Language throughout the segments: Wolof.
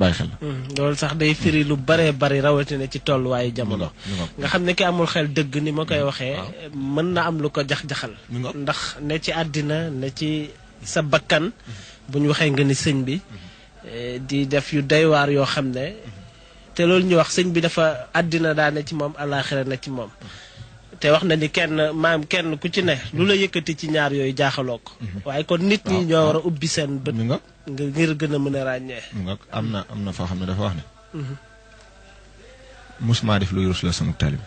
bàyyi xel. loolu sax day firi lu bare bari rawatina ci tolluwaayu jamono. nga xam ne ki amul xel dëgg ni ma koy waxee. mën na am lu ko jax-jaxal. ndax ne ci àddina ne ci sa bakkan. bu ñu waxee nga ni sëñ bi. di def yu doy waar yoo xam ne. te loolu ñu wax sëñ bi dafa àddina daa ne ci moom àllaaxira ne ci moom. te wax na ni kenn ku ci ne lu la yëkkati ci ñaar yooyu jaaxaloo ko. waaye kon nit ñi ñoo war a ubbi seen bët. ngir gën a mën a ràññee. am na foo xam ne dafa wax ne. musuma def luy rusloo sama taalibe.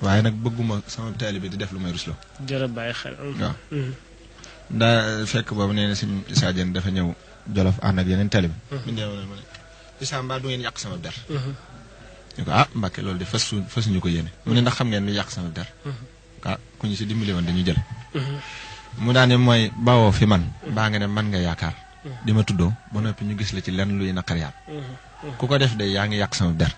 waaye nag bëgguma sama taalibe di def lu may rusloo. jërë bàyyi xel. waaw daa fekk boobu nee na si Issa Diène dafa ñëw Jolof ànd ak yeneen taalibe. bindee ma ne Issa mbaa du ngeen yàq sama der. ñu ko Mbacke loolu de fasuñu ko yéene. mu ne ndax xam ngeen lu yàq sama der. ku ñu si dimbali woon dañuy jël. mu daane mooy bawoo fi man. baa nga ne man nga yaakaar. di ma tuddoo ba noppi ñu gis la ci lenn luy naqar yàlla. ku ko def de yaa ngi yàq sama der.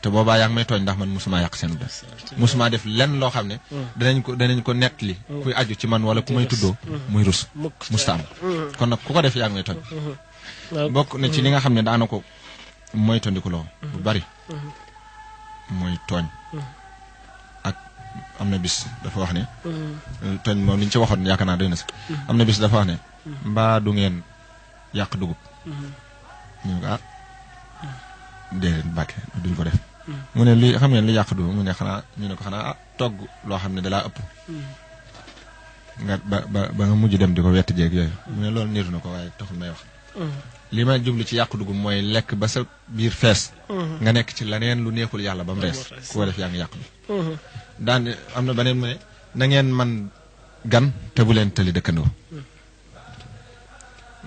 te boobaa yaa ngi may tooñ ndax man musuma yàq seen der. musuma def lenn loo xam ne. danañ ko nettali. kuy aju ci man wala ku may tuddoo. muy rus musta am. kon nag ku ko def yaa ngi may tooñ. bokk na ci li nga xam ne daana ko moytandikuloo bu bari. mooy tooñ. ak am na bis dafa wax ne. tooñ moom li ñu ci waxoon yaakaar naa doy na sax. am na bis dafa wax ne. mbaa du ngeen yàq dugub. ñu ko déedéet Mbacke duñ ko def. mu ne li xam ngeen li yàq dugub mu ne xanaa ñu ne ko xanaa togg loo xam ne dalaa ëpp. nga ba nga mujj dem di ko wett jeeg yooyu. mu ne loolu niitu na ko waaye taxul may wax. li ma jublu ci yàq dugub mooy lekk ba sa biir fees. nga nekk ci leneen lu neexul yàlla ba mu rees. ku ko def yaa ngi yàq bi. daan am na beneen mu ne na ngeen man gan te bu leen tëli dëkkandoo.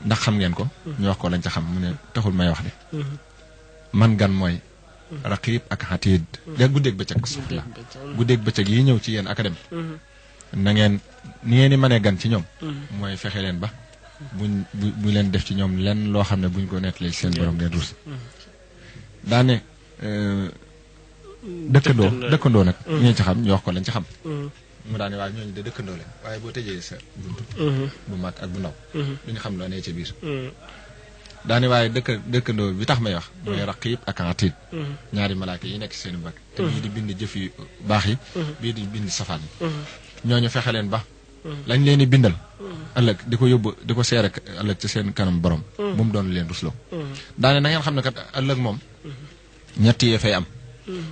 ndax xam ngeen ko. ñu wax ko lañ ca xam mu ne taxul may wax de. man gan mooy. raqib ak xatiid. de guddeeg bëccëg soxla guddeeg bëccëg yi ñëw ci yéen ak a dem. na ngeen ni ngeen di mënee gan ci ñoom. mooy fexe leen ba. bu leen def ci ñoom lenn loo xam ne buñ ko nettalee seen borom ngeen rus. daane dëkkandoo nag. ñeen ci xam ñu wax ko lañ ci xam. mu daane waaye ñooñu de dëkkandoo leen waaye boo tëjee sa bunt. bu mag ak bu ndaw. duñu xam loo nee ca biir. daane waaye dëkkandoo bi tax may wax. mooy raqib ak atiid. ñaari malaaka yi nekk ci seen mbagg. te bii di bind jëf yu baax yi. bii di bind safaan yi. ñooñu fexe leen ba. lañ leen di bindal. ëllëg di ko yóbbu di ko seere ëllëg ci seen kanam borom. bu mu doon leen rusloo. daane na ngeen xam ne kat ëllëg moom. ñett yi fay am.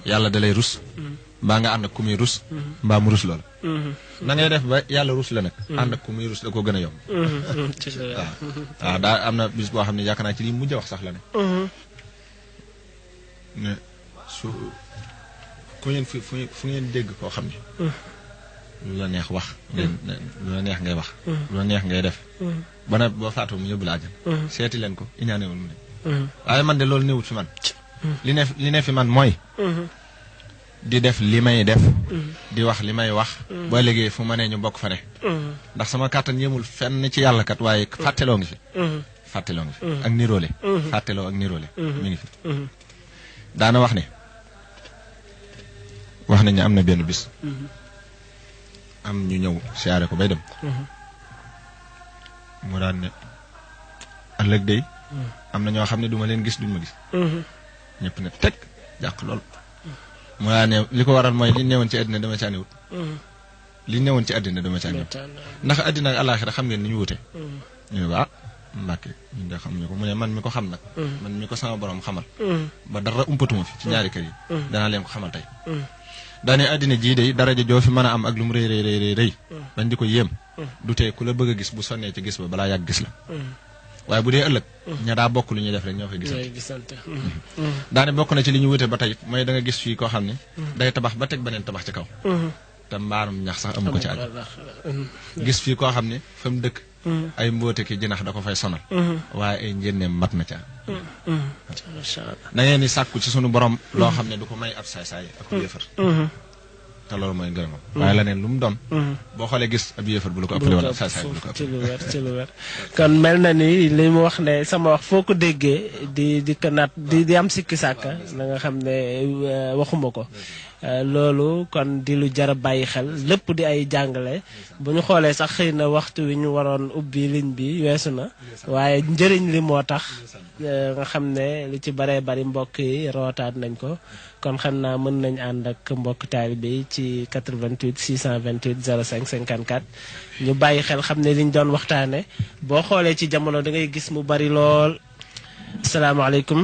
yàlla da lay rus. mbaa nga ànd ak ku muy rus. mbaa mu rus lool. na ngay def ba yàlla rus la nag. ànd ak ku muy rus da koo gën a yomb. waaw daa am na bis boo xam ne yaakaar naa ci lii mujj a wax sax la ne. ne su ku ngeen fu ngeen dégg koo xam ne. lu la neex wax. lu la neex ngay wax. lu la neex ngay def. ba na boo faatoo mu yóbbu la àjjana. seeti leen ko iñaanewul mu ne. waaye man de loolu newut fi man. li ne fi man mooy. di def li may def. di wax li may wax. ba léegi fu ma nee ñu bokk fa ne. ndax sama kàttan yemul fenn ci yàlla kat waaye fàtteloo ngi fi. fàtteloo ngi fi. ak niroole. fàtteloo ak niroole. mi ngi fi. daana wax ne. wax nañ ne am na benn bis. am ñu ñëw siyaare ko bay dem. mu daan ne ëllëg day am na ñoo xam ne duma leen gis duñ ma gis. ñëpp ne teg jàq lool. mu daan ne li ko waral mooy li newoon ci àddina dama caa newut. li newoon ci àddina dama caa newut. ndax àddina ak àllaaxira xam ngeen ni ñu wute. ñu ne ko Mbacke ñun de xamuñu ko mu ne man mi ko xam nag. man mi ko sama borom xamal. ba dara umpatuma fi ci ñaari kër yi. danaa leen ko xamal tey. daane àddina jii de daraja joo fi mën a am ak lu mu rëy bañ di ko yéem. du tee ku la bëgg a gis bu sonnee ci gis ba balaa yàgg gis la. waaye bu dee ëllëg. ña daa bokk lu ñuy def rek ñoo fay gisante. daane bokk na ci li ñu wute ba tey mooy da nga gis fii koo xam ne. day tabax ba teg beneen tabax ci kaw. te mbaarum ñax sax amu ko ci àll. gis fii koo xam ne fa mu dëkk. ay mboote ki jinax da ko fay sonal. waaye ay njënneem mat na ca. da ngeen di sàkku ci sunu borom. loo xam ne du ko may ab saay-saay ak yëfar. te loolu mooy ngërëmam. waaye leneen lu mu doon. boo xoolee gis ab yëfar bu la ko ëppale wala ab saay-saay bu la ko ëppale. ci lu wér kon mel na ni li mu wax ne sama wax foo ko déggee di ko naat di am sikki sàkka na nga xam ne waxuma ko. loolu kon di lu jar a bàyyi xel lépp di ay jàngale bu ñu xoolee sax xëy na waxtu wi ñu waroon ubbi ligne bi weesu na waaye njëriñ li moo tax nga xam ne lu ci baree bari mbokk yi rootaat nañ ko kon xam naa mën nañ ànd ak mbokk taalibe yi ci 88 628 05 54 ñu bàyyi xel xam ne liñ doon waxtaane boo xoolee ci jamono da ngay gis mu bari lool. asalaamaaleykum.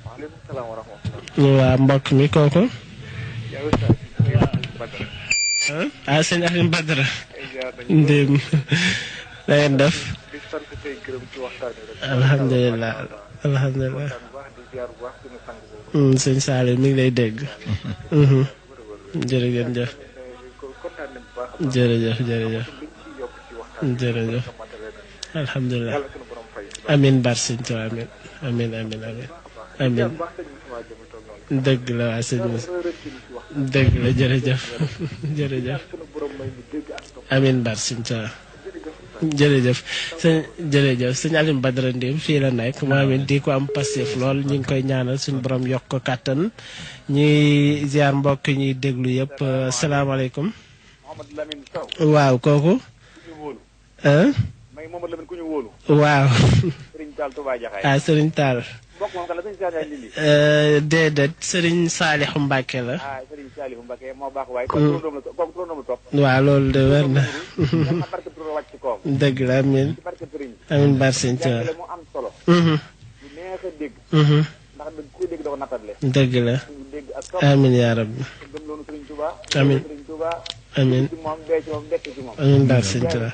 waaleykum salaam wa rahmatulah. waa mbokk mi kooku. ah sëñ Alioune Badara. ndéem na ngeen def. alhamdulilah alhamdulilah. sëñ Saliou mi ngi lay dégg. jërëjëf. jërëjëf jërëjëf. jërëjëf. alhamdulilah. amiin bar sëñ Tuubaa amiin amiin amiin amiin amiin. dëgg la waa sëñ bi dëgg la jërëjëf jërëjëf amiin bar sëñ Tuubaa jërëjëf sëñ Alioune Badara Ndim fii la nekk moom it di ko am passif lool ñu ngi koy ñaanal suñu borom yokk ko kàttan ñuy ziar mbokk ñuy déglu yëpp salaamaaleykum. waaw kooku. waaw. ah Serigne Tall. déedéet Serigne Saliou Mbacke la. waaw loolu de wér na. dëgg la amiin. amiin bar sëñ Tuubaa. dëgg la. amiin yaa rabbi. amiin. amiin. amiin bar sëñ Tuubaa.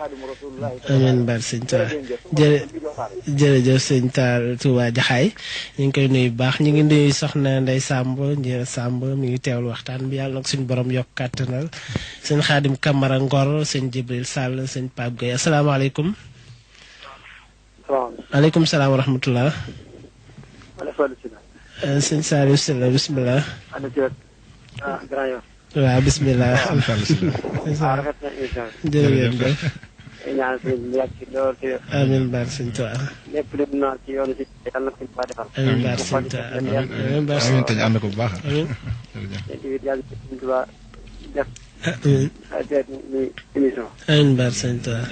amiin bar sëñ Tuubaa. jërëjëf sëñ Touba Jaxaay ñu ngi koy nuyu bu baax ñu ngi nuyu soxna Ndey Samb Ndié Samb mi ngi teewlu waxtaan bi yàlla nag suñu borom yokk kàttanal sëñ Xaadim Kamara Ngor sëñ Jibril Sall sëñ Pape Gueye asalaamaaleykum. waaleykum salaam wa rahmatulah. sëñ Saliou Sylla bisimilah. waaw bisimilah. jërëjëf. ñaan sëñ bi yàgg ci lool ci amiin bar sëñ Tuubaa. lépp lu mu naan ci yoonu si yàlla na ko ba defal. amiin bar sëñ Tuubaa amiin bar sëñ te ñu ànd ko bu baax. amiin. jërëjëf yàlla ci sëñ Tuubaa def. amiin. émission. amiin bar sëñ Tuubaa.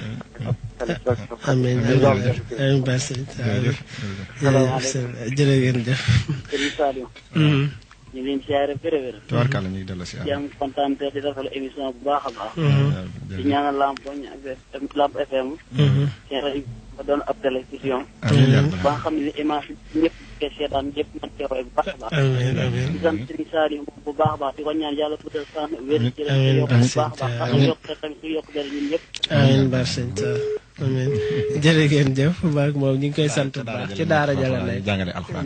amiin amiin bar sëñ Tuubaa. jërëjëf. ñu ngi leen siyaare wér-wér. tubaarkàlla ñu ngi dellu si di am kontaan te di rafetlu émission bu baax a baax. di ñaanal Lamp FM. seen rajo ba doon ab télévision. ba nga xam ne image ñëpp koy seetaan ñëpp mën cee roy bu baax a baax. di sant Serigne Saliou bu baax a baax di ko ñaan yàlla tuutal fan wér ci leen yokk bu baax a baax tax yokk tamit su yokk dara ñun ñëpp. amiin bar sëñ Tuubaa amiin jërëjëf baak moom ñu ngi koy sant bu baax ci daara jala nekk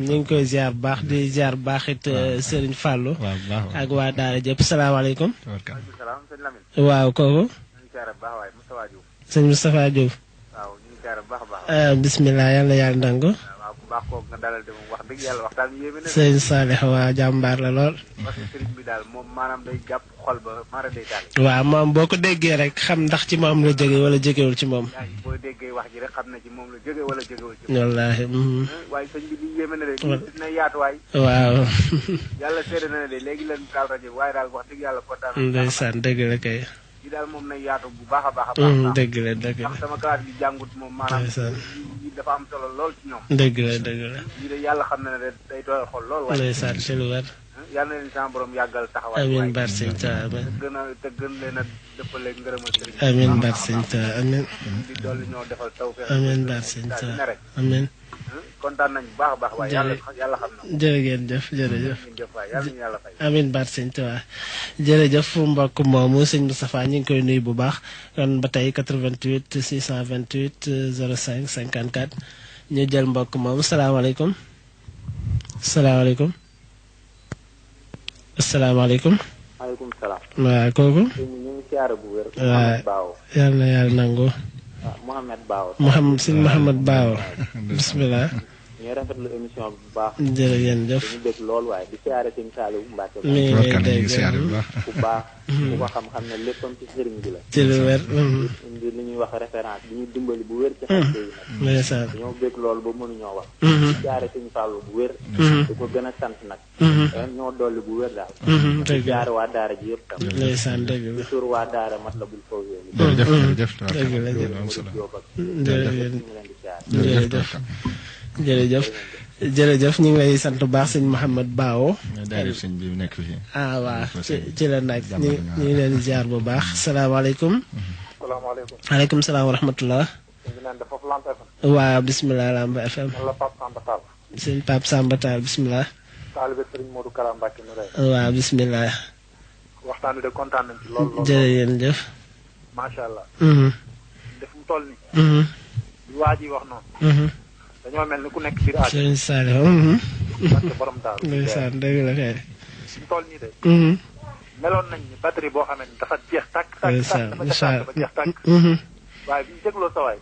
ñu ngi koy ziar bu baax di ziar bu baax it Serigne Fallou ak waa daara jëpp salaamaaleykum. waaw kooku. sëñ Moustapha Diouf. bisimilah yàlla yàlla nangu. sëñ Salih waa jàmbaar la lool. waaw moom boo ko déggee rek xam ndax ci moom la jóge wala jógewul ci moom. wallaahi. waaw. ndeysaan dëgg la kay. yi daal moom nay yaatu bu baax a baax a baax. dëgg la dëgg la ndax sama classe bi jàngut moom maanaam yi dafa am solo lool ci ñoom. dëgg la dëgg la. lii de yàlla xam na ne day tooyal xol lool. waaye ndeysaan ci lu war. yàlla na leen sama borom yàggal taxawaay. amiin bar sëñ Tuubaa te gën leen a dëppale ngërëmal sëriñ. amiin bar sëñ Tuubaa amiin. di dolli ñoo defal tawfeex. amiin bar sëñ Tuubaa amiin. kontaan nañu bu baax a baax waaye yàlla xam na. jërëjëf amiin bar sëñ Tuubaa jërëjëf mbokk moomu sëñ Moustapha ñu ngi koy nuyu bu baax kon ba tey 88 628 05 54 ñu jël mbokk moomu salaamaaleykum. salaamaaleykum. asalaamaaleykum. maaleykum salaam. waaw kooku. ñu ngi siyaare bu wér. waaw yàlla na yàlla nangu. Mouhamed Baaw. Mouhamed Baaw bisimilah. ñu rafetlu émission bi bu baax. jërëjëf dañu dégg lool waaye di siyaare Serigne Saliou Mbacke. mi ngi lay siyaare bu baax. bu baax. ku ko xam-xam ne léppam ci sëriñ bi la. ci lu wér. indi li ñuy wax référence bi ñu dimbali bu wér ci xam yi nag. ndeysaan dañoo dégg loolu ba mënuñoo wax. di siyaare Serigne Fallou bu wér. di ko gën a sant nag. ñoo dolli bu wér daal. di siyaare waa daara ji yëpp tam. ndeysaan dëgg la. di tur waa daara mat la bul foofu yéen. jërëjëf dëgg la jërëjëf jërëjëf ñu ngi lay sant bu baax sëñ Mouhamed Bao. daal sëñ bi nekk fii. ah waaw ci la nag ñu ngi leen di ziar bu baax salaamaaleykum. salaamaaleykum. maaleykum salaam wa rahmatulah. ñu naan dafa Lamp FM. waaw bisimilah Lamp FM. man la Pape Samba Tall. sëñ Pape Samba Tall bisimilah. taalibe Serigne Modou Kara Mbacke mu rey. waaw bisimilah. waxtaan wi de kontaan nañ ci lool lool. jërëjëf. macha allah. def mu toll nii. li waa ji wax noonu. dañoo mel ni ku nekk biir àll. Serigne Saliou. parce que borom daal. ndeysaan dëgg la kay. suñu toll nii de. meloon nañ ni batterie boo xam ne dafa jeex tàkk. ndeysaan dafa jeex tàkk. waaye bi ñu dégloo sa waay.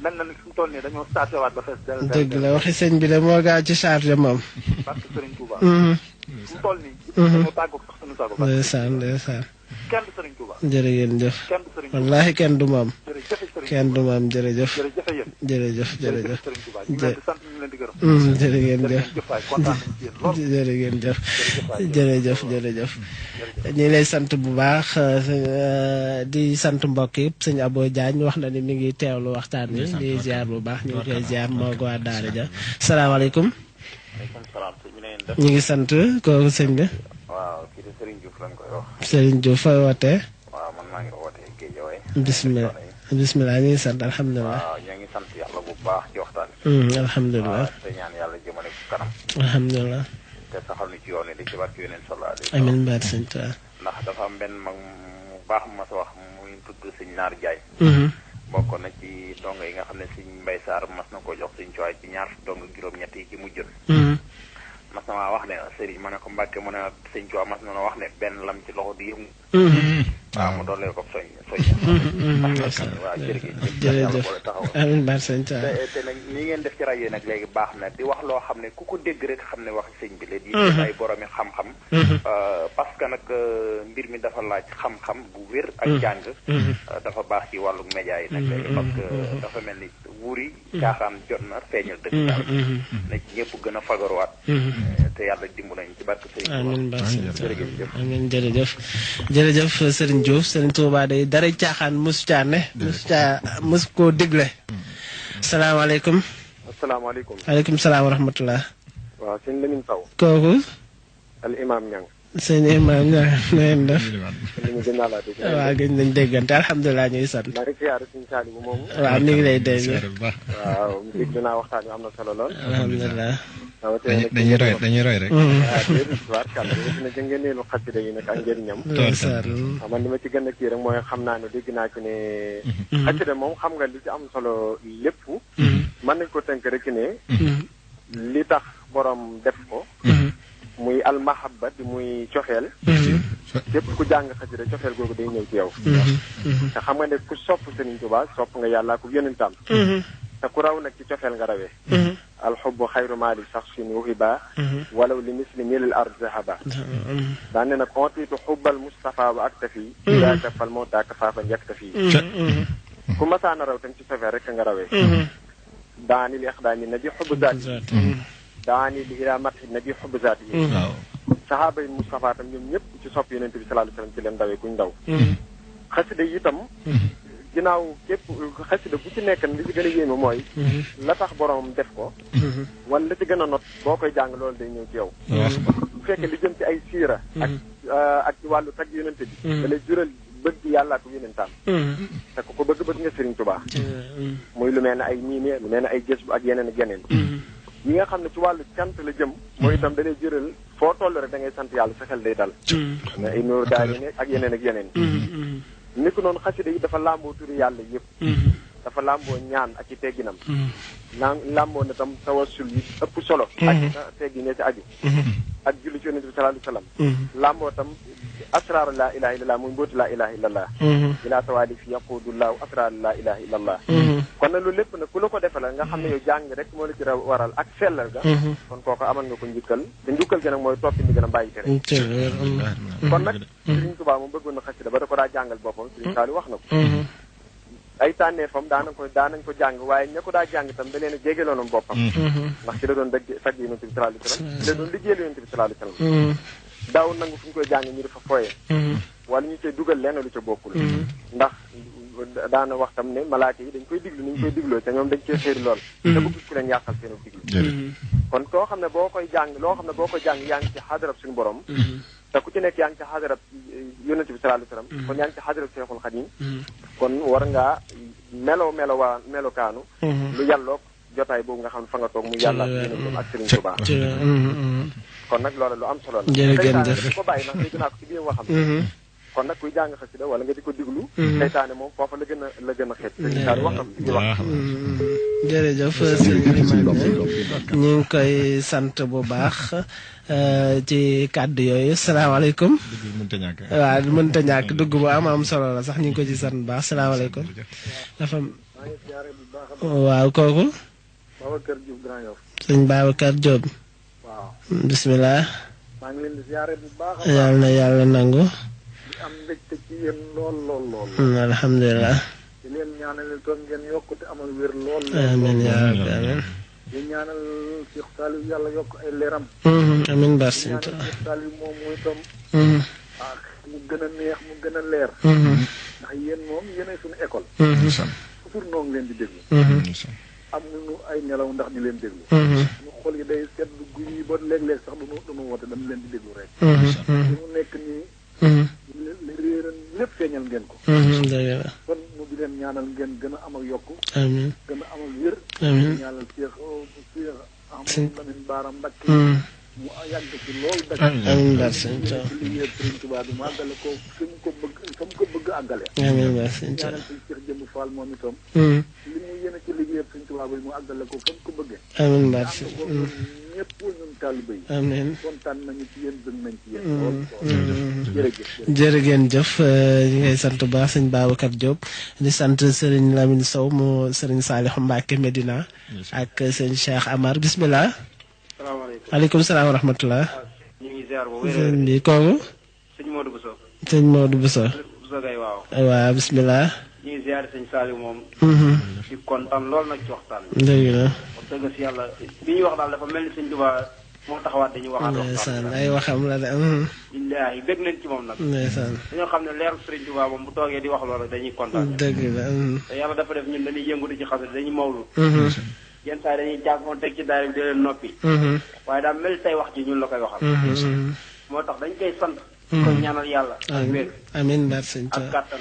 mel na ni suñu toll nii dañoo chargé waat ba fees. dëgg la waxi sëñ bi de moo gaaw ci chargé moom. parce que Serigne Touba. suñu toll nii. dañoo tàggoog sax suñu sago. ndeysaan ndeysaan. kenn du Serigne Touba. jërëjëf. kenn du Serigne Touba. wallaahi kenn du moom. jërëjëf Serigne kenn du moom jërëjëf. jërëjëf yéen. jërëjëf jërëjëf Serigne Touba ñu ngi leen di sant ñu ngi leen di gërëm. jërëjëf waay kontaan nañ ci yéen lool. jërëjëf ñu ngi lay sant bu baax di sant mbokk yëpp sëñ Abo Diagne wax na ni mi ngi teewlu waxtaan wi di ziar bu baax ñu ngi koy ziar moo ko waa daara ja salaamaaleykum. maaleykum salaam sëñ bi na ngeen def. ñu ngi sant kooku sëñ bi. waaw kii de Serigne Diouf lañ koy wax. Serigne Diouf fooy wootee. waaw man maa ngi wootee Guédiawaye. bisimilah ñu ngi sant alhamdulilah. waaw ñoo ngi sant yàlla bu baax ci waxtaan bi. alhamdulilah te ñaan yàlla jëmale ko kanam. alhamdulilah. te saxal ni ci yoon di ci barke yeneen sallallahu alayhi amiin mbaat sëñ Tuubaa. ndax dafa am benn mag mu baax ma sa wax muy tudd sëñ Naar Jaay. bokk na ci dong yi nga xam ne sëñ Mbay Saar mas na ko jox sëñ Cuwaay ci ñaar dong juróom-ñett yi ci mujjën. mas na maa wax ne sëriñ ma ne ko Mbàkke mu ne sëñ Cuwaay mas na wax ne benn lam ci loxo di yëngu. waaw mu doolee ko soñ. waaw jërëjëf amiin baat sëñ Tuubaa. te nag ni ngeen def ci rajo yi nag léegi baax na di wax loo xam ne ku ko dégg rek xam ne wax sëñ bi la di ay boromi xam-xam. parce que nag mbir mi dafa laaj xam-xam bu wér ak jàng. dafa baax ci wàllu média yi nag léegi parce que dafa mel ni wuuri caaxaan jot na feeñal dëgg daal na ñëpp gën a fagaruwaat. te yàlla dimbu nañ ci barke sëriñ amiin baat sëñ Tuubaa amiin jërëjëf Serigne Diouf Serigne Touba day dara caaxaan mosu caa ne mosu koo digle. salaamaaleykum. asalaamaaleykum. waaleykum salaam wa rahmatulah. waaw sëñ Lamine Sow. kooku. al imam Niang. sëñ imam Niang na ngeen def. waaw gëj nañ déggante alhamdulilah ñu ngi sant. maa ngi siyaare sëñ Saliou moomu. waaw mi ngi lay dégg. waaw dégg naa waxtaan bi am na solo lool. alhamdulilah. dañuy roy rek. waaw déedéet tubaarkàlla dina ca ngëneelu xasida yi nag ak njëriñam. man li ma ci gën a kii rek mooy xam naa ne dégg naa ci ne. xasida moom xam nga li ci am solo lépp. mën nañ ko tënk rek ne. li tax borom def ko. muy almahabba di muy cofeel. képp ku jàng xasida cofeel googu day ñëw ci yow. te xam nga ne ku sopp Serigne Touba sopp nga yàllaa ko yonentam. te ku raw nag ci cofeel nga rawee. alxubbu xayru maali saxsin wuhiba walaw li misli milil ard zahaba daan ne nag ontiitu xubbal Mustafa wa aktafi daaka fal moo daaka faafan yaktafi ku masaana raw tam ci cofeel rek nga rawee daani li ixdaani nabi xubbu zaati daani li ilaa matxi nabi xubbu zaati yi sahaaba yi Mustafa tam ñoom ñëpp ci sopp yonent bi sallallahu alayhi wasallam ci leen dawee kuñ daw xasida yi itam ginnaaw képp xasida bu ci nekk li ci gën a yéeme mooy la tax borom def ko wala la ci gën a not boo koy jàng loolu day ñëw ci yow bu fekkee li jëm ci ay siira ak ci wàllu tag yonente bi da lay jural bëgg yàllaa ko yonentaam te ku ko bëgg nga Serigne Touba muy lu mel ne ay miime lu mel ne ay gës bu ak yeneen ak yeneen yi nga xam ne ci wàllu cant la jëm mooy itam da lay jural foo toll rek da ngay sant yàlla sa xel day dal na ay nuur daal ak yeneen ak yeneen ni ko noonu xasida yi dafa làmboo turi yàlla yëpp dafa làmboo ñaan ak i tegginam làmboo na tam tawassul yi ëpp solo ak teggi ne ci aju ak julli ci yonent bi sallallahu alayhi wasallam làmboo tam asrar la ilaha illallah muy mbóoti la ilaha illallah bila tawali fi yaqudullahu asrar la ilaha illallah kon nag loolu lépp nag ku la ko defal nga xam ne yow jàng rek moo la ci waral ak sellal ga kon kooku amal nga ko njukkal te njukkal gi nag mooy toppi ndi gën a bàyyi tere kon nag Serigne Touba moom bëggoon na xasida ba da ko daa jàngal boppam Serigne Saliou wax na ko ay tànneefam daanañ ko jàng waaye ña ko daa jàng itam da leen a jéegaloonam boppam ndax ci la doon dëgg sag yonent bi sallallahu alayhi wasallam ci la doon liggéeyal yonent bi sallallahu alayhi wasallam daaw nangu fu ñu koy jàng ñu dafa fooye wala ñu cay dugal lenn lu ca bokkul ndax daana wax tam ne malaaka yi dañ koy diglu ni ñu koy digloo te ñoom dañ cee xéeri lool te bëgg ku leen yàqal seen diglu kon koo xam ne boo koy jàng loo xam ne boo koy jàng yaa ngi ci xadarab suñu borom te ku ci nekk yaa ngi ci xadarab yonent bi sallallahu alayhi wasallam kon yaa ngi ci xadarab Seexul Xadiim kon war ngaa melokaanu lu yàlloog jotaay boobu nga xam ne fa nga toog mu yàlla ak Serigne Touba kon nag loolu lu am solo la jërëjëf ko bàyyi ndax dégg naa ko ci biir waxam kon nag kuy jàng xasida wala nga di ko diglu seytaane moom foofa la gën a xeet Serigne Saliou wax na ko ci biir wax jërëjëf Serigne Mbacke ñu ngi koy sant bu baax ci kàddu yooyu salaamaaleykum waaw mënta ñàkk dugg bu am solo la sax ñu ngi ko ci sant bu baax salaamaaleykum dafa waaw kooku sëñ Babacar Diop bismillah maa ngi leen di ziare bu baax yàlla na yàlla nangu di am mbégte ci yéen lool alhamdulilah di leen ñaanal toon ngeen yokkute amal wér lool amiin yaa rabbi amiin di ñaanal Cheikh Saliou yàlla yokk ay leeram amiin barke Cheikh Saliou moom muy tam mu gën a neex mu gën a leer ndax yéen moom yéenay suñu école toujours noo ngi leen di déglu am nañu ay nelaw ndax di leen déglu ñu xol yi day sedd guy ba léeg-léeg sax duñu woote dañu leen di déglu rek li mu nekk nii li réeran lépp feeñal ngeen ko kon mu di leen ñaanal ngeen gën a am ak yokku amiin gën a am ak wér ñaanal Cheikh Ahmadou Lamine Bara Mbacke mu yàgg ci loolu dak amiin barke liggéey Serigne Touba bi mu àggale ko fi mu ko bëgg àggale amiin barke ñaanal ci Cheikh Jëmb Fall moom itam li mu yéene ci liggéey Serigne Touba bi mu àggale ko fa mu ko bëggee amiin barke ñëpp ñun taalibe yi amiin kontaan nañu ci yéen bëgg nañ ci yéen jërëjëf ñu ngay sant bu baax sëñ Babacar Diop di sant Serigne Lamine Sow mu Serigne Saliou Mbacke Medina ak sëñ Cheikh Amar bismillah salaamaaleykum aleykum salaam wa rahmatulah. ñu ngi ziar bu wér. sëñ bi kooku. sëñ Modou Bousso. sëñ Modou Bousso. Bousso Gaye waaw. waaw bisimilah. ñu ngi ziar sëñ Saliou moom. di kontaan lool nag ci waxtaan bi. dëgg la. wax dëgg si yàlla li ñuy wax daal dafa mel ni sëñ Touba moo taxawaat dañuy waxaat ndeysaan ay waxam la de. billaahi bëgg nañ ci moom nag. ndeysaan. dañoo xam ne leeru sëriñ Touba moom bu toogee di wax loolu dañuy kontaan. dëgg la. te yàlla dafa def ñun dañuy yëngu di ci xasee dañuy mawlu. yenn saa yi dañuy jàppoon teg ci daara bi di leen noppi. waaye daal mel tey wax ji ñun la koy waxal. moo tax dañ koy sant. kon ñaanal yàlla. ak wér. amiin baar sëñ ak kàttan.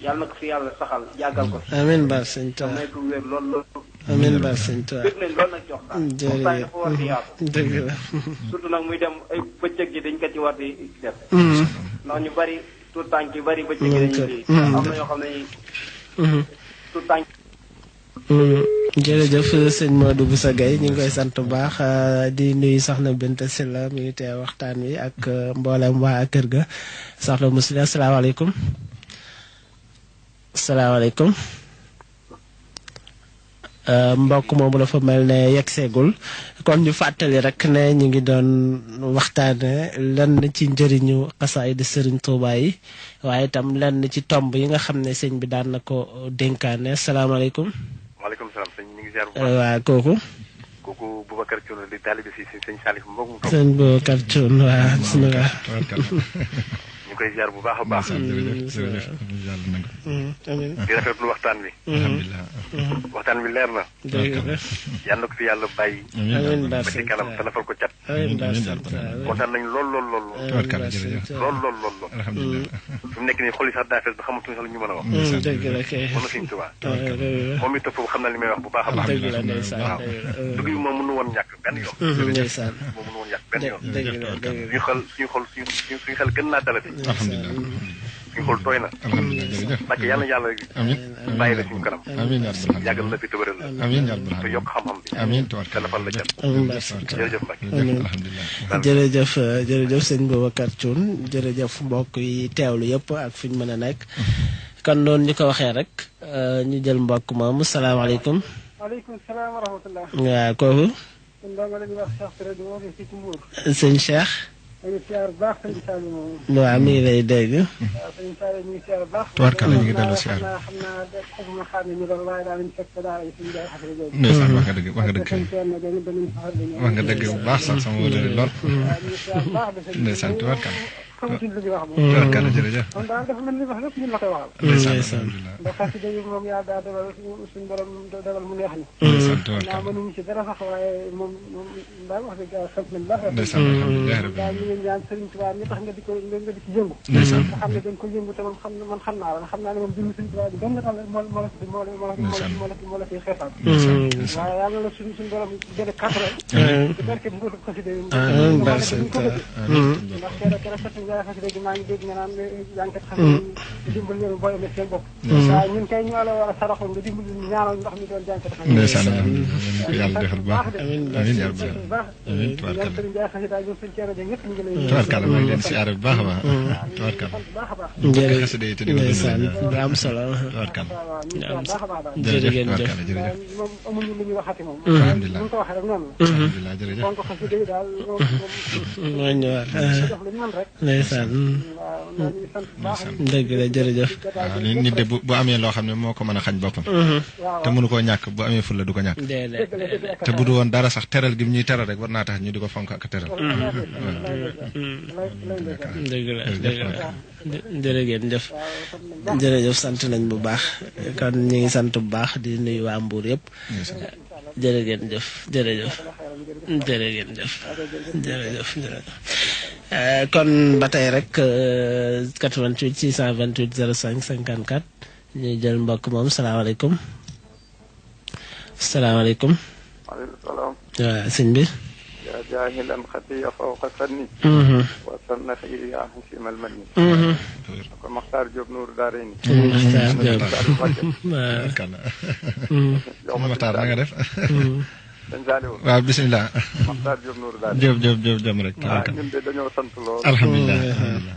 yàlla na ko fi yàlla saxal yàggal ko. amiin baar sëñ Tuubaa. may ko wér lool. amiin baar sëñ Tuubaa. bëgg nañ lool nag ci waxtaan. jërëjëf waxtaan dafa war di yaatu. dëgg la. surtout nag muy dem ay bëccëg ji dañ ko ci war di def. ndax ñu bari tout tànk yu bari bëccëg ji dañuy lii. am na yoo xam ne tout tànk. jërëjëf sëñ Modou Bousso Gaye ñu ngi koy sant bu baax di nuyu soxna Binta Sylla mi ngi teew waxtaan wi ak mboolem waa kër ga soxna Muslim asalaamaaleykum. asalaamaaleykum. mbokk moomu dafa mel ne yegg seegul kon ñu fàttali rek ne ñu ngi doon waxtaane lenn ci njëriñu xasaayid Serigne Touba yi waaye itam lenn ci tomb yi nga xam ne sëñ bi daan na ko dénkaane asalaamaaleykum. maaleykum salaam sëñ ñu ngi ziar bu baax. waaw kooku. kooku Boubacar Thioune di taalibe si sëñ Saliou Mbacke. sëñ Boubacar Thioune waaw bisimilah. ñu koy ziar bu baax a baax. di rafetlu waxtaan bi. alhamdulilah. waxtaan bi leer na. dëgg la. yal na ko fi yàlla bàyyi. amiin ba ci kanam te nafal ko cat. kontaan nañu lool. alhamdulilah. fi mu nekk nii xol yi sax daa fees ba xamatuñu sax lu ñu mën a wax. dëgg la kay. mën na Sëñ Tuubaa. moom itam foofu xam na li may wax bu baax a baax. dëgg la ndeysaan. waaw dugg yi moom mënu woon ñàkk benn yoon. ndeysaan. moom mënu woon ñàkk benn yoon. dëgg la dëgg la. suñu xel gën naa dalati. alhamdulilah. suñu xol tooy na. alhamdulilah jërëjëf. Mbacke yàlla na yàlla. amiin bàyyi la suñu kanam. amiin yaa rabbal yàggal la fi tëbëral la. amiin yaa rabbal te yokk xam-xam bi. amiin tabaraka defal la jàpp. jërëjëf Mbacke. alhamdulilah. jërëjëf sëñ Boubacar Thioune jërëjëf mbokk yi teewlu yëpp ak fi ñu mën a nekk kon noonu ñu ko waxee rek ñu jël mbokk moomu salaamaaleykum. waaleykum salaam wa rahmatulah. waaw kooku. kon dong la ñuy wax Cheikh Touré di woote fii ci Mbour. sëñ Cheikh. ñu ngi siyaar bu baax sëñ Saliou moom. waaw mi ngi lay dégg. waaw sëñ Saliou ñu ngi siyaar bu baax. tubaarkalla ñu ngi dellu siyaar. xam naa xamuma xaar ne ñu doon waaye daal ñu fekk daal ay suñu jaay xasee jooju. ndeysaan wax nga dëgg wax nga dëgg. wax nga dëgg bu baax sax sama wóolari lool. ndeysaan tubaarkalla. xamatuñ lu ñu wax moom. tubaarkalla jërëjëf. kon daal dafa mel ni wax lépp ñun la koy waxal. ndeysaan ndax xasida yi moom yaa daa dogal suñu borom dogal mu neex ñu. ndeysaan naa tubaarkalla. mënuñu ci dara sax waaye moom daal wax dëgg yàlla sant nañ baax. ndeysaan alhamdulilah rabbil daal ñu ngi ñaan Serigne Touba mi tax nga di ci yëngu. ndeysaan. nga xam ne dañ ko yëngu te man xam naa la xam naa ne moom dund Serigne Touba bi gën nga xam ne moo la fiy xeexal. waaye yàlla la suñu borom gën a kàttan. ci barke bu ko xasida yi. ndax keroog jaay xasida gi maa ngi dégg nga naan jànkat xasida yi dimbal leen booy amee seen bopp. waaye ñun kay ñoo la war a saraxoon nga dimbal ñu ñaanal ndax ñu doon jànkat xasida. ndeysaan ko yàlla defal baax amiin yaa rabbal amiin tubaarkalla. Serigne Jaay xasida ñoom suñu ceero ñëpp ñu ngi lay tubaarkalla maa ngi leen siyaare bu baax a baax tubaarkalla. jërëjëf xasida yi te di ko ndeysaan dundal. bu am solo. tubaarkalla. jërë ngeen jëf. tubaarkalla jërëjëf. moom amuñu lu ñuy waxati moom. alhamdulilah ñu ko waxee rek noonu la. alhamdulilah jërëjëf. kon ko xasida yi daal moom moo ñëwaat. def lu ñu mën rek. ndeysaan. waaw ñoo ngi sant bu baax. dëgg la jërëjëf. waaw nit de bu amee loo xam ne moo ko mën a xañ boppam. waaw te mënu koo ñàkk bu amee fulla du ko ñàkk. déedéet. te bu du woon dara sax teral gi ñuy teral rek war naa tax ñu di ko fonk ak teral. dëgg la dëgg la jërë ngeen jëf. jërëjëf sant nañ bu baax kon ñu ngi sant bu baax di nuyu waa Mbour yëpp. jërë ngeen jëf jërëjëf jërë ngeen jëf jërëjëf kon ba tey rek 88 628 05 54 ñuy jël mbokk moom salaamaaleykum. salaamaaleykum. maaleykum salaam. waaw sëñ bi. yaa jaahilan xatiya fawqa sanni. wa sannaxi yaa xasimal manni. ko Maxtaar Diop Nour Daarayni. Maxtaar Diop. waaw. Maxtaar na nga def. sëñ Saliou. waaw bisimilah. Maxtaar Diop Nour Daarayni. Diop jëm rek. waaw ñun de dañoo sant lool. alhamdulilah.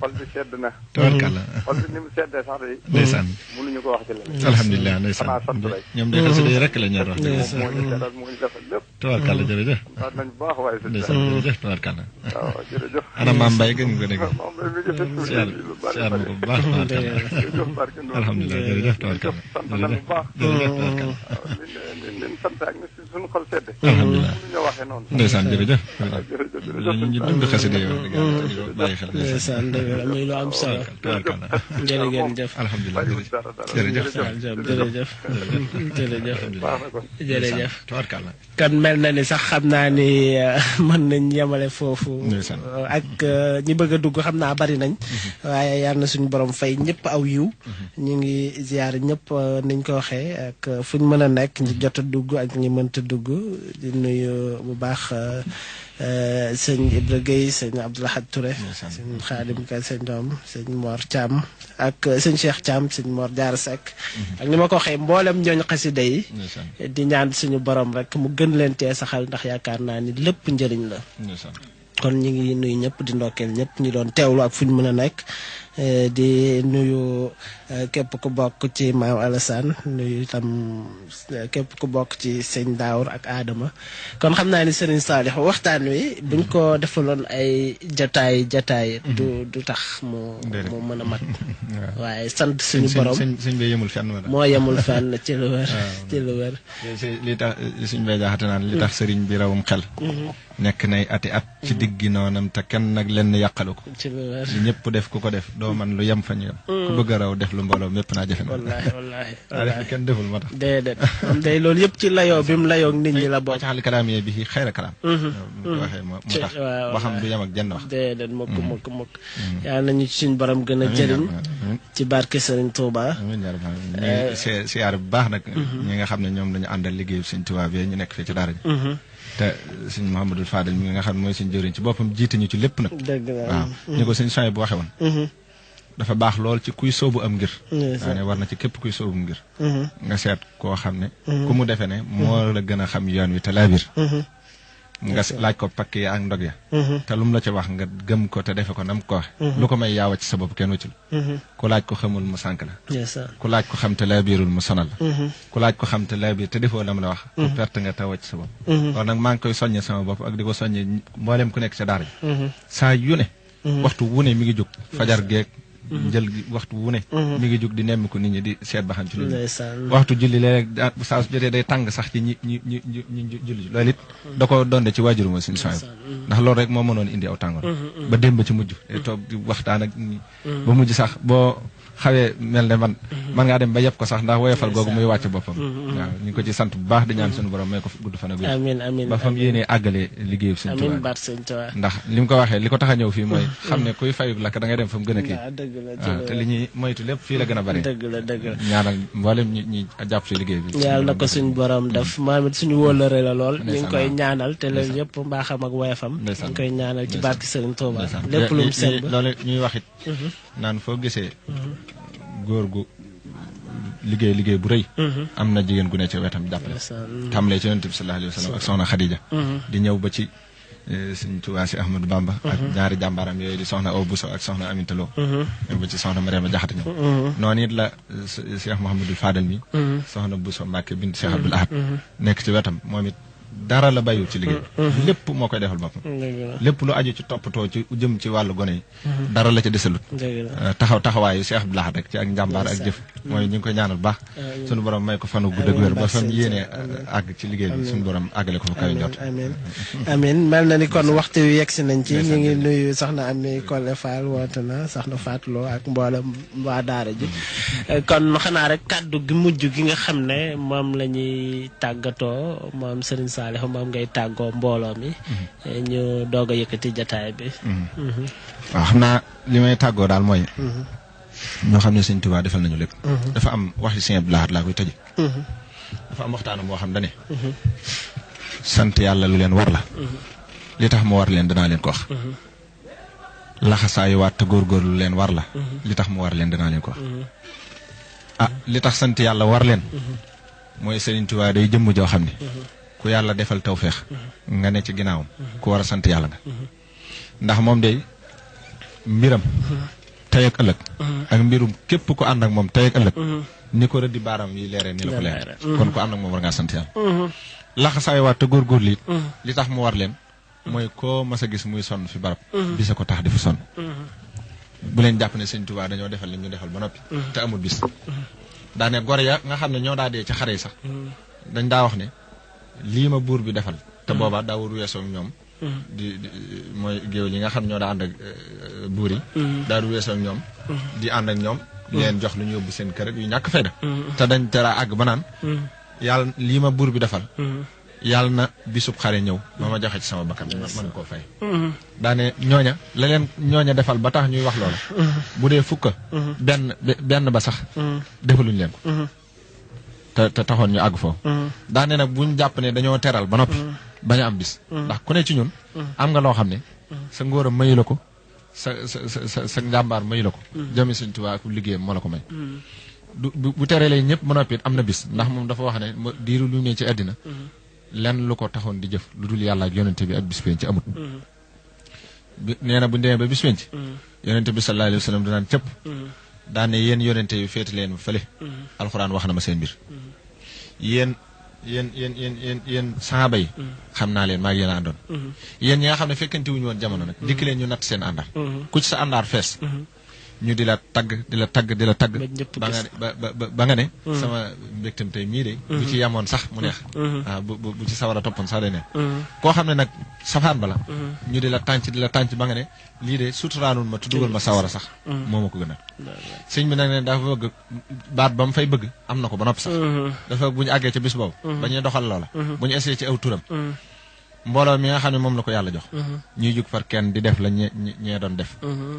xol bi sedd na. tabarkalla. xol bi ni mu seddee sax de. ndeysaan. mënuñu ko wax ci la. alhamdulilah ndeysaan. xanaa sant rek. ñoom de xasida yi rek la ñu wax. moom moo ñu teral moo ñu defal lépp. tabarkalla jërëjëf. waaw nañ baax waaye sëñ ndeysaan jërëjëf tabarkalla. waaw jërëjëf. ana maam Mbaye gën nga ko dégg. moom mi ngi fi tuuti lu bari siyaar ma ko bu baax tabarkalla. jërëjëf barke Ndour. alhamdulilah jërëjëf tabarkalla. sant nañ bu baax. jërëjëf tabarkalla. waaw liñ sant ak ni suñu xol sedde. alhamdulilah. ñu waxee noonu. ndeysaan jërëjëf. jërëjëf ñu dund xasida yi wax dëgg yàlla ñu ko bàyyi xel. ndeysaan dëgg la muy lu am solo. tabarkalla. jërë ngeen jëf. alhamdulilah jërëjëf. jërëjëf jërëjëf jërëjëf. tabarkalla. kon mel na ni sax xam naa ni mën nañ yemale foofu. ndeysaan. ak ñi bëgg a dugg xam naa bari nañ. waaye yar na suñu borom fay ñëpp aw yiw. ñu ngi ziar ñëpp niñ ko waxee ak fuñ mën a nekk ñi jot a dugg ak ñi mënta dugg di nuyu bu baax sëñ Ibra Gueye sëñ Abdoulahad Touré. sëñ Xaadim Ka sëñ Doom sëñ Mor Thiam ak sëñ Cheikh Thiam sëñ Mor Diarra Seck. ak ni ma ko waxee mboolem ñooñ xasida yi. di ñaan suñu borom rek mu gën leen tee saxal ndax yaakaar naa ni lépp njëriñ la. kon ñu ngi nuyu ñëpp di ndokkeel ñëpp ñu doon teewlu ak fu ñu mën a nekk di nuyu képp ku bokk ci maam Alassane nuyu itam képp ku bokk ci sëñ Daawur ak Adama kon xam naa ni Serigne Saliou waxtaan wi buñ ko defaloon ay jataay du tax mu mën a mat waaye sant suñu borom sëñ bi yemul fenn wala moo yemul fenn ci lu wér ci lu wér li tax suñ bay jaaxate naan li tax sëriñ bi rawum xel nekk nay ati at ci diggi noonam te kenn nag lenn yàqalu ko ci lu wér ñëpp def ku ko def doo man lu yem fa ñu yem ku bëgg a raw def lu mbooloo mépp naa jafe na wallaahi kenn deful moo tax déedéet am day loolu yëpp ci layoo bi mu layoo nit ñi la bokk xaali kalaam yee bi xayra kalaam waxee moo tax waxam du yem ak jenn wax déedéet mukk yaa nañu ci suñ borom gën a jëriñ ci barke Serigne Touba amiin siyaar bu baax nag ñi nga xam ne ñoom lañu àndal liggéeyu Serigne Touba bi ñu nekk fii ci daara ji te sëñ Mouhamadou Fadel mi nga xam ne mooy suñ jëriñ ci boppam jiite ñu ci lépp nag dëgg la waaw ñu ko sëñ Soye bu waxe woon dafa baax lool ci kuy soobu am ngir daane war na ci képp kuy soobu ngir nga seet koo xam ne ku mu defe ne moo la gën a xam yoon wi te laa biir nga laaj ko pakk ya ak ndog ya te lu mu la ci wax nga gëm ko te defe ko nam ko waxe lu ko may yaawa ci sa bopp kenn wëccul ku laaj ko xamul mu sànk la ku laaj ko xam te laa biirul mu sonal la ku laaj ko xam te laa biir te defoo lam la wax ku perte nga te wàcc sa bopp loolu nag maa ngi koy soññe sama bopp ak di ko soññe mboolem ku nekk ca daara ji saa yu ne waxtu wu ne mi ngi jóg fajar geeg jël waxtu wu ne mi ngi jóg di nemmi ko nit ñi di seet ba xam ci lu waxtu julli léeg-léeg saa su jotee day tàng sax ci ñi julli loolu it da ko donde ci waajuru ma suñu soñ ndax loolu rek moo mënoon indi aw tàngoor ba démb ci mujj day toog di waxtaan ak ñi ba mujj sax boo xawee mel ne man ngaa dem ba yëpp ko sax ndax woyofal googu muy wàcc boppam waaw ñu ngi ko ci sant bu baax di ñaan suñu borom may ko gudd fan ak wér ba fam yéenee àggale liggéeyu Sëñ Tuubaa ndax li mu ko waxee li ko tax a ñëw fii mooy xam ne kuy fayug lakk da ngay dem fa mu gën a kii waaw te li ñuy moytu lépp fii la gën a bari dëgg la ñaanal mboolem ñi jàpp ci liggéey bi yàlla na ko suñu borom def moom it suñu wóolare la lool ñu ngi koy ñaanal te loolu yëpp mbaaxam ak woyofam ñu ngi koy ñaanal ci barki Sëriñ Tuubaa lépp lu mu seen loolu ñuy wax it naan foo gisee góor gu liggéey bu rëy am na jigéen gu ne ci wetam jàppale tàmbalee ci Yonent bi sallallahu alayhi wa sallam ak soxna Khadija di ñëw ba ci Sëñ Tuubaa si Ahmadou Bamba ak ñaari jàmbaaram yooyu di soxna Awa Bousso ak soxna Aminta Lo ñëw ba ci soxna Mariama Jaxate ñëw noonu it la Cheikh Mouhamadul Fadal mi soxna Bousso Mbacke bint Cheikh Abdoul Ahad nekk ci wetam moom it dara la bàyyiwul ci liggéey lépp moo koy defal boppam lépp lu aju ci toppatoo ci jëm ci wàllu gone yi dara la ca desalut taxawaayu Cheikh Abdoul Ahad rek ci ak njàmbaar ak jëf mooy ñu ngi koy ñaanal baax suñu borom may ko fanu gudd ak wér ba fam yéenee àgg ci liggéey bi suñu borom àggale ko fa kaw njort amiin mel na ni kon waxtu wi yegg si nañ ci ñu ngi nuyu soxna Ami Collé Fall woote na soxna Fatou Lo ak mboolem waa daara ji kon xanaa rek kàddu gi mujj gi nga xam ne moom la ñuy tàggatoo moom Serigne Saliou moom ngay tàggoo mbooloo mi ñu doog a yëkkati jataay bi waaw xam naa li may tàggoo daal mooy ñoo xam ne Sëñ Tuubaa defal nañu lépp dafa am waxi Sëñ Abdou Lahad laa koy tëje dafa am waxtaanam boo xam dane sant yàlla lu leen war la li tax mu war leen danaa leen ko wax laxasaayu waat te góorgóorlu lu leen war la li tax mu war leen danaa leen ko wax li tax sant yàlla war leen mooy Sëriñ Tuubaa day jëmm joo xam ne ku yàlla defal tawféex nga ne ci ginnaawam ku war a sant yàlla nga ndax moom day mbiram tey ak ëllëg ak mbirum képp ku ànd ak moom tey ak ëllëg ni ko rëddi baaram yi leeree ni la ko leer kon ku ànd ak moom war ngaa sant yàlla laxasaay waat te góorgóorlu it li tax mu war leen mooy koo mas a gis muy sonn fi barab bisa ko tax di fa sonn bu leen jàpp ne Sëñ Tuubaa dañoo defal li ñu defal ba noppi te amul bis daane gore ya nga xam ne ñoo daa dee ci xare yi sax dañ daa wax ne lii ma buur bi defal te booba daawul weesoo ñoom di mooy géwél yi nga xam ñoo daa ànd ak buur yi daawul weesoo ñoom di ànd ak ñoom leen jox lu ñu yóbbu seen kër yu ñàkk fayda te dañ tera àgg ba naan yàlla lii ma buur bi defal yàlla na bisub xare ñëw ma joxe ci sama bakkan mën koo fay daane ñooña la leen ñooña defal ba tax ñuy wax loola bu dee fukka benn ba sax defaluñ leen ko te taxoon ñu àgg foofu daane nag buñ jàpp ne dañoo teral ba noppi bañ a am bis ndax ku ne ci ñun am nga loo xam ne sa ngóoram mayu la ko sa njàmbaar mayu la ko jëmi Sëñ Tuubaa ak liggéeyam moo la ko may bu terelee ñëpp ba noppi am na bis ndax moom dafa wax ne diiru lu ne ci àddina lenn lu ko taxoon di jëf lu dul yàlla ak yonente bi ak bis penc amut nee na bu demee ba bis penc yonente bi sallallahu alayhi wa sallam danaan cëpp daane yéen yonente yu féeti leen fële alxuraan wax na ma seen mbir yéen saaba yi xam naa leen maa ngi yéen a àndoon yéen ñi nga xam ne fekkante wuñu woon jamono nag dikk leen ñu natt seen àndaar ku ci sa àndaar fees ñu di la tagg ba nga ne sama mbégtam tey mii de bu ci yamoon sax mu neex bu ci sawar a toppoon sax day neex koo xam ne nag safaan ba la ñu di la tànc ba nga ne lii de suturaanul ma tuddugal ma sawara sax moo ma ko gënal sëñ bi nag ne dafa bëgg baat ba mu fay bëgg am na ko ba noppi sax dafa bu ñu àggee ca bis boobu ba ñuy doxal loola bu ñu essayé ci aw turam mbooloo mi nga xam ne moom la ko yàlla jox ñuy jug par kenn di def la ñee doon def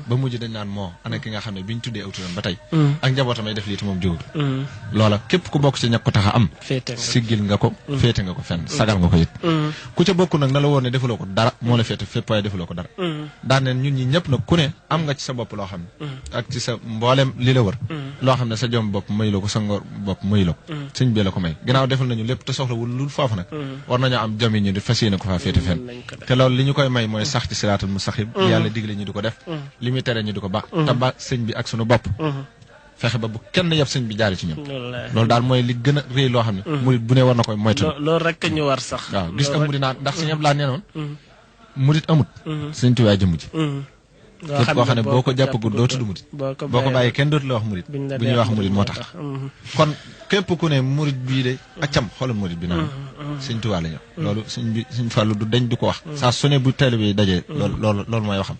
ba mujj dañ naan moo ana ki nga xam ne bi ñu tuddee aw turam ba tey ak njabootam ay def lii te moom jógul loola képp ku bokk ci ñag ko tax a am siggil nga ko féete nga ko fenn sagal nga ko it ku ca bokk nag na la woon ne defuloo ko dara moo la féete fépp waaye defuloo ko dara daan neen ñun ñi ñëpp nag ku ne am nga ci sa bopp loo xam ne ak ci sa mboolem li la wër loo xam ne sa jom bopp mayuloo ko sa ngor bopp mayuloo ko sëñ bi la ko may ginnaaw defal nañu lépp te soxlawul lu foofu nag war nañoo am jom yi ñu di fas yéene ko faa féete fenn te loolu li ñu koy may mooy sax ci siraatul mustaqim yàlla digle ñu di ko def li muy tere ñu di ko ba te ba sëñ bi ak sunu bopp fexe ba bu kenn yab sëñ bi jaari ci ñun loolu daal mooy li gën a réy loo xam ne murit bu ne war na koy moytu loolu rek ñu war sax waaw gis nga murit naa ndax sëñ Abdu Lahat nee noon murit amut sëñ Tuubaa jëmm ji képp koo xam ne boo ko jàppagul doo tudd murit boo ko bàyyi kenn dootu la wax murit bu ñuy wax murit moo tax kon képp ku ne murit bii de accam xoolal murit bi naan sëñ Tuubaa la ñëw loolu sëñ Fallu du dañ di ko wax saa su ne bu teel bi dajee loolu mooy waxam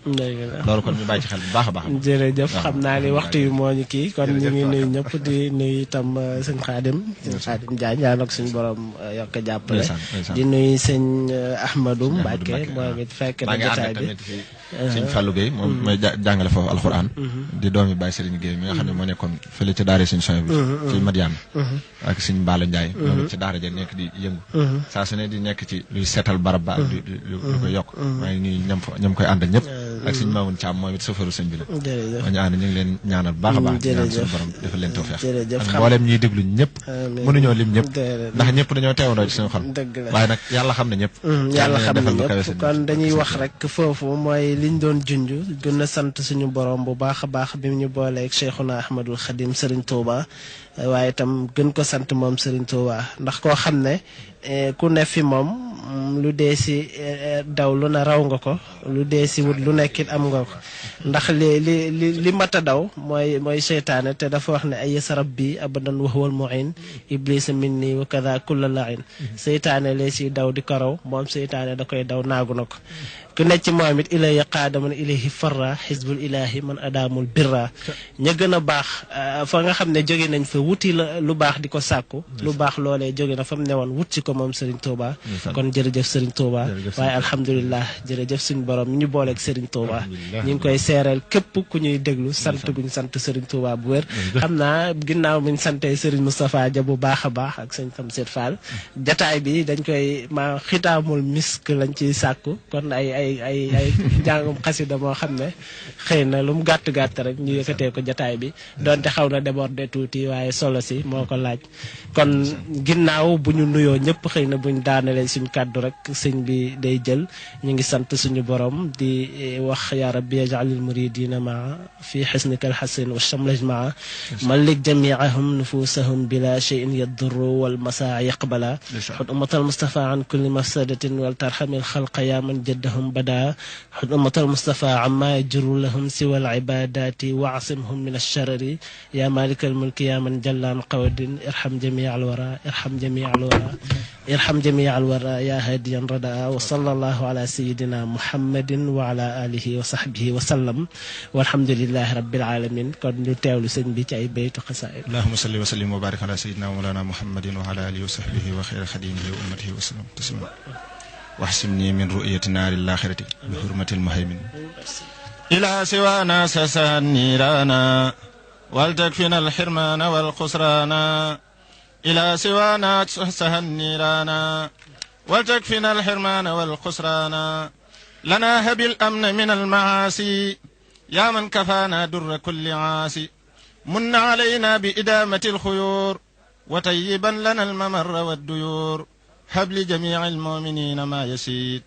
loolu kon ñu bàyyi ci xel bu baax a baax jërëjëf xam naa ni waxtu yi moo ñu kii kon ñu ngi nuyu ñëpp di nuyu itam sëñ Xaadim Jaañ yàlla ko suñu borom yokk jàppale di nuyu sëñ Ahmadou Mbacke moo ngi fekk na jotaay bi sëñ Fallou Gueye moom mooy jàngale foofu alxuraan di doomi Baye Serigne Gueye mi nga xam ne moo nekkoon fële ca daara sëñ Soy bi ci Madiane ak sëñ Mbaala Ndiaye moom it ci daara ja nekk di yëngu saa su ne di nekk ci luy seetal barab ba ak lu koy yokk waaye nii ñam koy àndal ñëpp ak sëñ Mamoun Thiam moom it safaru sëñ bi la ma ñu ànd ñu ngi leen ñaanal baax a baax ñaan suñu borom defal leen tawfeex ak mboolem ñuy déglu ñëpp mënuñoo lim ñëpp ndax ñëpp dañoo teewandoo ci suñu xol waaye nag yàlla xam ne ñëpp yàlla xam ne ñëpp kon dañuy wax rek foofu mooy liñ doon junj gën a sant suñu borom bu baax a baax bi ñu booleeg Cheikhuna Ahmadul Khadim Serigne Touba waaye itam gën ko sant moom Serigne Touba ndax koo xam ne ku ne fi moom lu dee si daw lu na raw nga ko lu dee si wut lu nekkit am nga ko ndax li mat a daw mooy seytaane te dafa wax ne ay yasa rabbi abadan wa huwal mu'in iblisa minni wa kada kulla la'in seytaane lay si daw di ko raw moom seytaane da koy daw naagu na ko ku nekk ci moom it ilayya qaada man ilayhi farra xisbul ilahi man adaamul birra ña gën a baax fa nga xam ne jóge nañ fa wuti la lu baax di ko sàkku lu baax loolee jóge na fa mu newoon wut ci ko moom Serigne Touba kon jërëjëf Serigne Touba waaye alhamdulilah jërëjëf suñu borom mi ñu booleeg Serigne Touba ñu ngi koy seereel képp ku ñuy déglu sant guñ sant Serigne Touba bu wér xam naa ginnaaw buñ santee Serigne Moustapha Dia bu baax a baax ak sëñ Tamsir Fall jataay bi dañ koy xitaamul misk lañ ciy sàkku kon ay jàngum xasida moo xam ne xëy na lu mu gàtt rek ñu yëkkatee ko jataay bi donte xaw na déborder tuuti waaye solo si moo ko laaj kon ginnaaw bu ñu nuyoo ñëpp xëy na buñ daanalee suñ kàddu rek sëñ bi day jël ñu ngi sant suñu borom di wax ya rabbi yaj'alil muridina maa fi xisnika alxasin wa shamlaj maa malik jamiahum nufusahum bila cheyin yadurru wal masaa yaqbala xud ummatal mustafa an kulli mafsadatin wal tarxamil xalqa ya man jaddahum bada xud ummatal mustafa amma yajru lahum siwa al ibadati waasimhum min alsharari ya malika almulki ya man jallaan qawadin irham jamia alwara irham jamia alwara irham jamia alwara ya hadiyan radaa wa sallallahu ala sayidina muhammadin wa ala alihi wa sahbihi wa sallam walhamdulilahi rabbil alamin kon ñu teewlu sëñ bi ci ay baytu xasaayid allahumma salli wa sallim wa barik ala sayidina wa mawlana muhammadin wa ala alihi wa sahbihi wa xayra xadimihi wa ummatihi wa sallam taslima واحسمني من رؤية نار الآخرة بحرمة المهيمن إلى سوانا سسى النيرانا ولتكفنا الحرمان والخسران إلى سوانا سسى النيرانا ولتكفنا الحرمان والخسران لنا هب الأمن من المعاصي يا من كفانا در كل عاصي من علينا بإدامة الخيور وطيبا لنا الممر والديور هب لجميع المؤمنين ما يسيد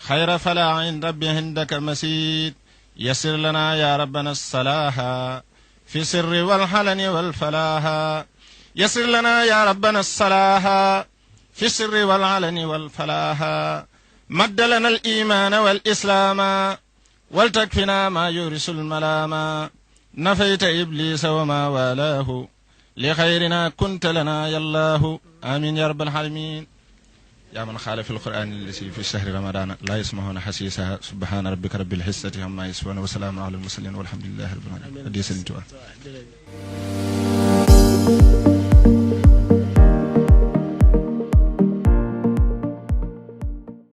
خير فلا عند ربي عندك مسيد يسر لنا يا ربنا الصلاح في سر والحلن والفلاح يسر لنا يا ربنا الصلاح في السر والعلن والفلاح مد لنا الإيمان والإسلام ولتكفنا ما يورث الملام نفيت إبليس وما والاه لخيرنا كنت لنا يا الله آمين يا رب العالمين يا من خالف في القرآن الذي في شهر رمضان لا يسمعون حسيسها سبحان ربك رب العزة عما يصفون وسلام على المرسلين والحمد لله رب العالمين.